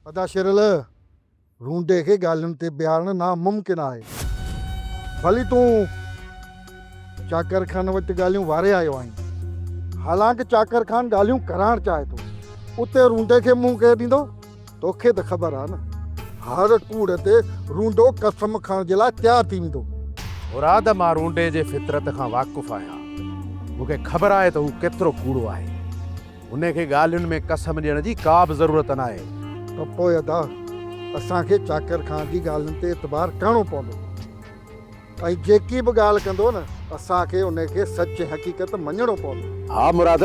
ادا شيرل، رونڊي کي ڳالهين تي بيهارڻ ناممڪن آهي. ڀلي تون چاڪر خان وٽ ڳالهيون واري آيو آهين. حالانڪ چاڪر خان ڳالهيون ڪرائڻ چاهي ٿو. اتي رونڊي کي منهن ڪير ڏيندو؟ توکي ته خبر آهي نه. هر ڪوڙ تي رونڊو قسم کڻڻ جي لاء تيار ٿي ويندو. مراد، مان رونڊي جي فطرت کان واقف آهيان. مون کي خبر آهي ته هو ڪيترو ڪوڙو آهي. هن کي ڳالهين ۾ قسم ڏيڻ جي ڪا به ضرورت ناهي. ته پوء ادا، اسان کي چاڪر خان جي ڳالهين تي اعتبار ڪرڻو پوندو ۽ جيڪي به ڳالهه ڪندو نه، اسان کي ان کي سچ ۽ حقيقت مڃڻو پوندو. ها مراد،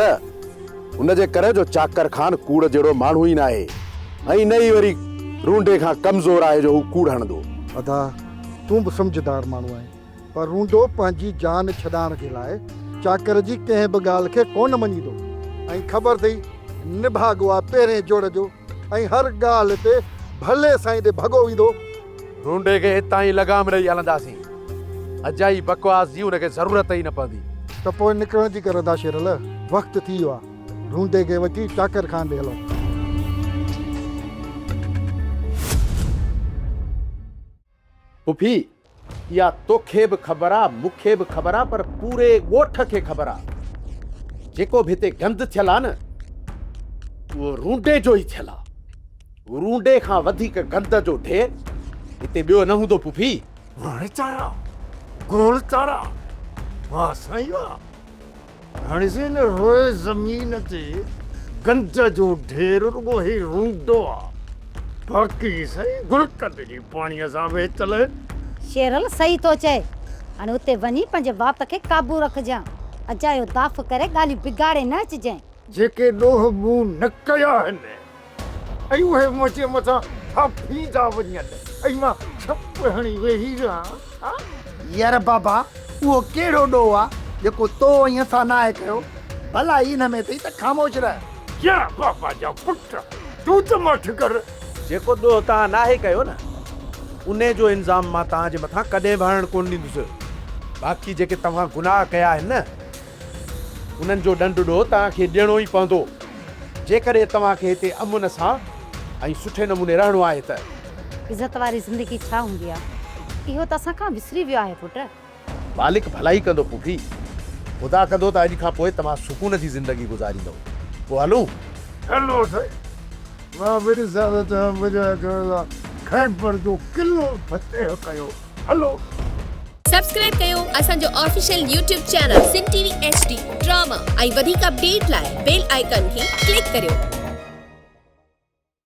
ان جي ڪري جو چاڪر خان ڪوڙ جهڙو ماڻهو ئي ناهي ۽ نه ئي وري رونڊي کان ڪمزور آهي جو هو ڪوڙ هڻندو. ادا، تون به سمجهدار ماڻهو آهين. پر رونڊو پنهنجي جان ڇڏائڻ جي لاء چاڪر جي ڪنهن به ڳالهه کي ڪونه مڃيندو ۽ خبر اٿئي نڀاڳو آ پهرين جوڙ جو ۽ هر ڳالهه تي ڀلي سائين ڏي ڀڳو ويندو. رونڊي کي هتان ئي لغام ڏئي هلنداسين. اجائي بڪواس جي ان کي ضرورت ئي نه پوندي. ته پوء نڪرڻ جي ڪر ادا شيرل، وقت ٿي ويو آ. رونڊي کي وٺي چاڪر خان ڏي هلون. پڦي، اها توکي به خبر آ، مون کي به خبر آ پر پوري ڳوٺ کي خبر آ. جيڪو به هتي گند ٿيل آ نه، اهو رونڊي جو ئي ٿيل آ. رونڊي کان وڌيڪ گند جو ڍير هتي ٻيو نه هوندو پڦي. وڻ تارا، گل تارا، واهه سائين واهه. هاڻي سائين هن روء زمين تي گند جو ڍير رڳو هي رونڊو آ، باقي سائين گلقند جي پاڻيء سان وهتل آهن. شيرل صحيح ٿو چئي. هاڻي اتي وڃي پنهنجي وات کي قابو رکجان. اجايو داڦ ڪري ڳالهيون بگاڙي نه اچجانء. جيڪي ڏوهه مون نه ڪيا آهن ۽ اهي منهنجي مٿان ٿاڦيندا وڃن ۽ مان ڇپ هڻي ويهي رهان ها؟ ير بابا اهو ڪهڙو ڏوهه آ جيڪو تو ۽ اسان ناهي ڪيو؟ ڀلائي ان ۾ اٿئي ته خاموش رهه. يا بابا جا پٽ تون ته ماٺ ڪر. جيڪو ڏوهه توهان ناهي ڪيو نه انهي جو الزام مان توهان جي مٿان ڪڏهن به هڻڻ ڪونه ڏيندس. باقي جيڪي توهان گناهه ڪيا آهن نه انهن جو ڏنڊ ڏوهه توهان کي ڏيڻو ئي پوندو، جيڪڏهن توهان کي هتي امن سان ۽ سٺي نموني رهڻو آهي ته. عزت واري زندگي ڇا هوندي آهي، اهو ته اسان کان وسري ويو آهي پٽ. مالڪ ڀلائي ڪندو پڦي، خدا ڪندو ته اڄ کان پوء توهان سڪون جي زندگي گذاريندؤ. پوء هلون؟ هلو سائين، مان به ڏسان ته توهان مذاق ڪرڻ لاء خيبر جو قلعو فتح ڪيو. هلو. سبسڪرائب ڪيو اسان جو official YouTube channel Sindh T V H D drama ۽ وڌيڪ اپڊيٽ لاء بيل آئيڪان کي ڪلڪ ڪريو.